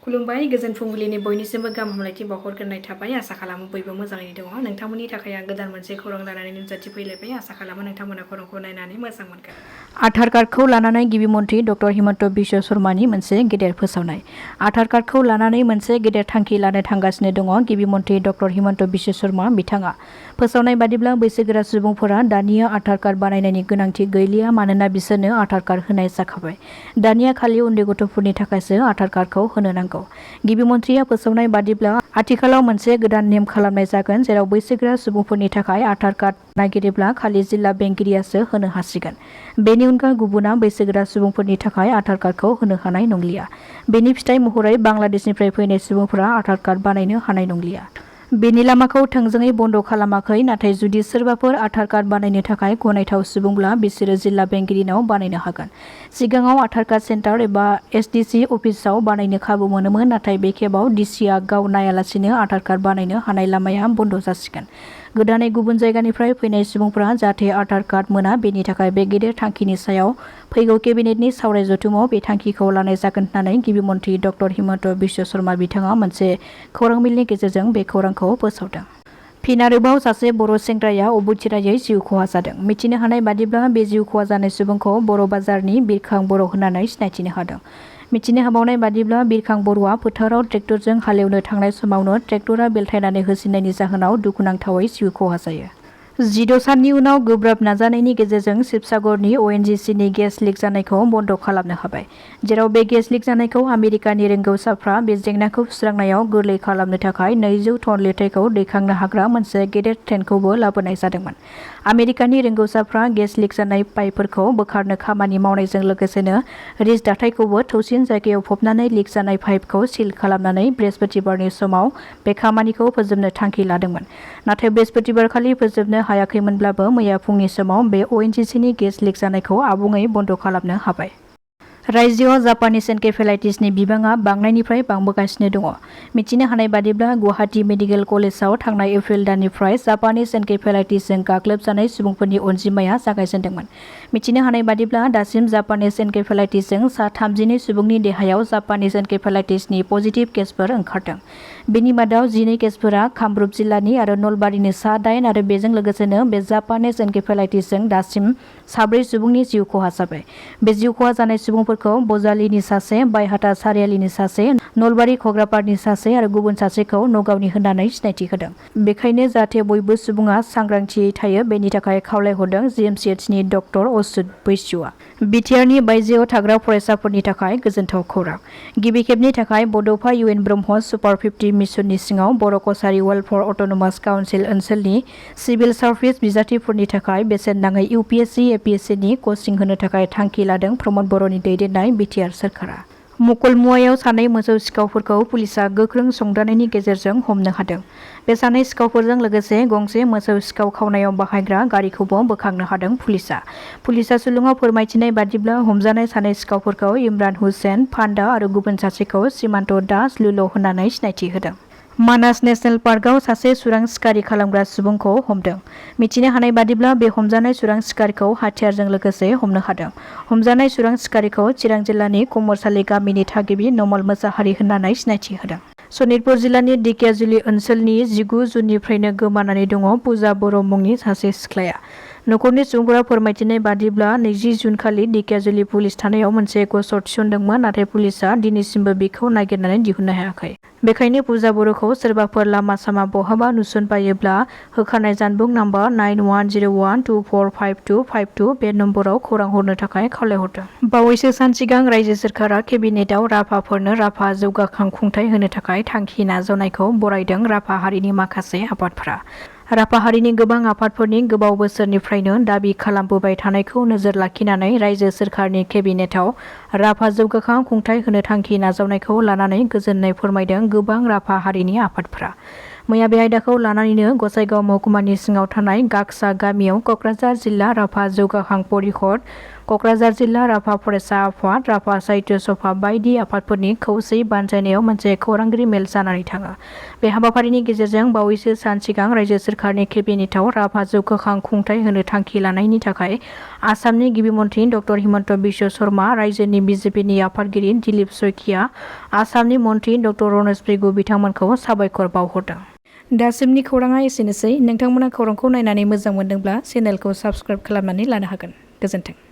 खुलुमबाय गोजोन फुंबिलिनि बयनिसिमबो गाहाम हामलायथि बावहरग्रोनाय थाबाय। आसा खालामो बयबो मोजाङैनो दङ। नोंथांमोननि थाखाय आं गोदान मोनसे खौरां लानानै नुजाथि फैलायबाय। आसा खालामो नोंथांमोना खौरांखौ नायनानै मोजां मोनगोन। आधार कार्डखौ लानानै गिबि मन्थ्रि डक्टर हिमन्त बिश्व शर्मानि मोनसे गेदेर फोसावनाय। आधार कार्डखौ लानानै मोनसे गेदेर थांखि लानो थांगासिनो दङ गिबि मन्थ्रि डक्टर हिमन्त बिश्व शर्मा बिथाङा। फोसावनाय बादिब्ला बैसोगोरा सुबुंफोरा दानिया आधार कार्ड बानायनायनि गोनांथि गैलिया, मानोना बिसोरनो आधार कार्ड होनाय जाखाबाय। दानिया खालि उन्दै गथ'फोरनि थाखायसो आधार कार्डखौ होनो नांगौ। गिबि मन्थ्रिया फोसावनाय बादिब्ला आथिखालाव मोनसे गोदान नेम खालामनाय जागोन, जेराव बैसोगोरा सुबुंफोरनि थाखाय आधार कार्ड नागिरोब्ला खालि जिल्ला बेंगिरियासो होनो हासिगोन। बेनि अनगा गुबुना बैसोगोरा सुबुंफोरनि थाखाय आधार कार्डखौ होनो हानाय नंलिया। बेनि फिथाइ महरै बांलादेशनिफ्राय फैनाय सुबुंफोरा आधार कार्ड बानायनो हानाय नंलिया। बेनि लामाखौ थोंजोङै बन्द खालामाखै, नाथाय जुदि सोरबाफोर आधार कार्ड बानायनो थाखाय गनायथाव सुबुंब्ला बिसोरो जिल्ला बेंगिरिनाव बानायनो हागोन। सिगाङाव आधार कार्ड सेन्टार एबा एसडिसि अफिसाव बानायनो खाबु मोनोमोन, नाथाय बे खेबाव डिसिआ गाव नायालासिनो आधार कार्ड बानायनो हानाय लामाया बन्द जासिगोन। गोदानै गुबुन जायगानिफ्राय फैनाय सुबुंफोरा जाहाथे आधार कार्ड मोना, बेनि थाखाय बे गेदेर थांखिनि सायाव फैगौ केबिनेटनि सावराय जथुमाव बे थांखिखौ लानाय जागोन होननानै गिबि मन्थ्रि डक्टर हिमन्त बिश्व शर्मा बिथाङा मोनसे खौरां बिलनि गेजेरजों बे खौरांखौ फोसावदों। फिन आरोबाव सासे बर' सेंग्राया अबथिरायै जिउ खहा जादों। मिथिनो हानाय बादिब्ला बे जिउ खहा जानाय सुबुंखौ बर' बाजारनि बिरखां बर' होननानै सिनायथिनो हादों। मिथिनो हाबावनाय बादिब्ला बिरखां बर'आ फोथाराव ट्रेक्टरजों हालेवनो थांनाय समावनो ट्रेक्टरा बेलथायनानै होसिननायनि जाहोनाव दुखुनांथावै जिउ खहा जायो। 16 साननि उनाव गोब्राब नाजानायनि गेजेरजों शिबसागरनि अएनजिसिनि गेस लिक जानायखौ बन्द खालामनो हाबाय, जेराव बे गेस लिक जानायखौ आमेरिकानि रोंगौसाफ्रा बे जेंनाखौ सुस्रांनायाव गोरलै खालामनो थाखाय 200 टन लिरथायखौ दैखांनो हाग्रा मोनसे गेदेर ट्रेनखौबो लाबोनाय जादोंमोन। आमेरिकानि रोंगौसाफ्रा गेस लिक जानाय पाइपफोरखौ बोखारनो खामानि मावनायजों लोगोसेनो रिच दाथायखौबो थौसिन जायगायाव फबनानै लिक जानाय पाइपखौ सिल खालामनानै बृहस्पतिबारनि समाव बे खामानिखौ फोजोबनो थांखि लादोंमोन। नाथाय बृहस्पतिबारखालि फोजोबनो हायाखैमोनब्लाबो मैया फुंनि समाव बे अएनजिसिनि गेस लिक जानायखौ आबुङै बन्द खालामनो हाबाय। रायजोआव जापानिज एनकेफेलाइटिसनि बिबाङा बांनायनिफ्राय बांबोगासिनो दङ। मिथिनो हानाय बादिब्ला गुवाहाटी मेडिकेल कलेजाव थांनाय एप्रिल दाननिफ्राय जापानिज एनकेफेलाइटिसजों गाग्लोबजानाय सुबुंफोरनि अनजिमाया जागायजेनदोंमोन। मिथिनो हानाय बादिब्ला दासिम जापानिज एनकेफेलाइटिसजों सा 32 सुबुंनि देहायाव जापानिज एनकेफेलाइटिसनि पजिटिभ केसफोर ओंखारदों। बेनि मादाव 12 केसफोरा कामरुप जिल्लानि आरो नलबारिनि सा 8 आरो बेजों लोगोसेनो बे जापानिज एनकेफेलाइटिसजों दासिम 4 सुबुंनि जिउ खहा जाबाय। बे जिउ खहा जानाय सुबुंफोरखौ बजालिनि सासे, बायहाटा सारियालिनि सासे, नलबारि खग्रापारनि सासे आरो गुबुन सासेखौ नगावनि होननानै सिनायथि होदों। बेखायनो जाहाथे बयबो सुबुङा सांग्रांथियै थायो, बेनि थाखाय खावलायहरदों जिएमसिएचनि डक्टर अच्युत बैश्यआ। बिटिआरनि बायजोआव थाग्रा फरायसाफोरनि थाखाय गोजोनथाव खौरां। गिबि खेबनि थाखाय बड'फा इउएन ब्रह्म सुपार 50 मिसननि सिङाव बर' कसारी वेलफेयार अट'नमास काउन्सिल ओनसोलनि सिभिल सार्भिस बिजाथिफोरनि थाखाय बेसेन नाङै इउपिएससि एपिएससिनि कचिं होनो थाखाय थांखि लादों प्रमद बर'नि दैदेननाय बिटिआर सोरखारा। मुकलमुवायाव सानै मोसौ सिखावफोरखौ पुलिसआ गोख्रों संदाननायनि गेजेरजों हमनो हादों। बे सानै सिखावफोरजों लोगोसे गंसे मोसौ सिखाव खावनायाव बाहायग्रा गारिखौबो बोखांनो हादों पुलिसआ। पुलिसआ सुलुङाव फोरमायथिनाय बादिब्ला हमजानाय सानै सिखावफोरखौ इमरान हुसैन फान्दा आरो गुबुन सासेखौ सिमान्त दास लुल' होननानै सिनायथि होदों। मानास नेसनेल पार्कआव सासे सुरां सिखारि खालामग्रा सुबुंखौ हमदों। मिथिनो हानाय बादिब्ला बे हमजानाय सुरां सिखारिखौ हाथियारजों लोगोसे हमनो हादों। हमजानाय सुरां सिखारिखौ चिरां जिल्लानि कमरसालि गामिनि थागिबि नमल मोसाहारि होननानै सिनायथि होदों। सनितपुर जिल्लानि दिकियाजुलि ओनसोलनि 19 जुननिफ्रायनो गोमानानै दङ पुजा बर' मुंनि सासे सिख्लाया। नखरनि सुबुंफोरा फोरमायथिनाय बादिब्ला 20 जुन खालि दिकियाजुलि पुलिस थानायाव मोनसे गसर थिसनदोंमोन, नाथाय पुलिसआ दिनैसिमबो बेखौ नागिरनानै दिहुननो हायाखै। बेखायनो पुजा बर'खौ सोरबाफोर लामा सामा बहाबा नुसनबायोब्ला होखानाय जानबुं नाम्बार 9101245252 बे नम्बराव खौरां हरनो थाखाय खावलायहरदों। बावैसो सान सिगां रायजो सोरखारा केबिनेटआव राभाफोरनो राभा जौगाखां खुंथाय होनो थाखाय थांखि नाजावनायखौ बरायदों राभा हारिनि माखासे आफादफोरा। राभा हारिनि गोबां आफादफोरनि गोबाव बोसोरनिफ्रायनो दाबि खालामबोबाय थानायखौ नोजोर लाखिनानै रायजो सोरखारनि केबिनेटआव राभा जौगाखां खुंथाय होनो थांखि नाजावनायखौ लानानै गोजोननाय फोरमायदों गोबां राभा हारिनि आफादफोरा। मैया बे आयदाखौ लानानैनो गसाइगाव महकुमानि सिङाव थानाय गागसा गामियाव कक्राझार जिल्ला राभा जौगाखां परिषद क'क्राझार जिल्ला राभा फरायसा आफाद, राभा साहित्य सभा बायदि आफादफोरनि खौसे बानजायनायाव मोनसे खौरांगिरि मेल जानानै थाङो। बे हाबाफारिनि गेजेरजों बावैसो सान सिगां रायजो सोरखारनि केबिनेटआव राभा जौगाखां खुंथाय होनो थांखि लानायनि थाखाय आसामनि गिबि मन्थ्रि डॉ हिमन्त बिश्व शर्मा, रायजोनि बिजेपिनि आफादगिरि दिलीप शइकिया, आसामनि मन्थ्रि डॉ रमेश पेगु बिथांमोनखौ साबायखर बावहरदों। दासिमनि खौराङा एसेनोसै। नोंथांमोना खौरांखौ नायनानै मोजां मोनदोंब्ला चेनेलखौ साबस्क्राइब खालामनानै लानो हागोन। गोजोन्थों।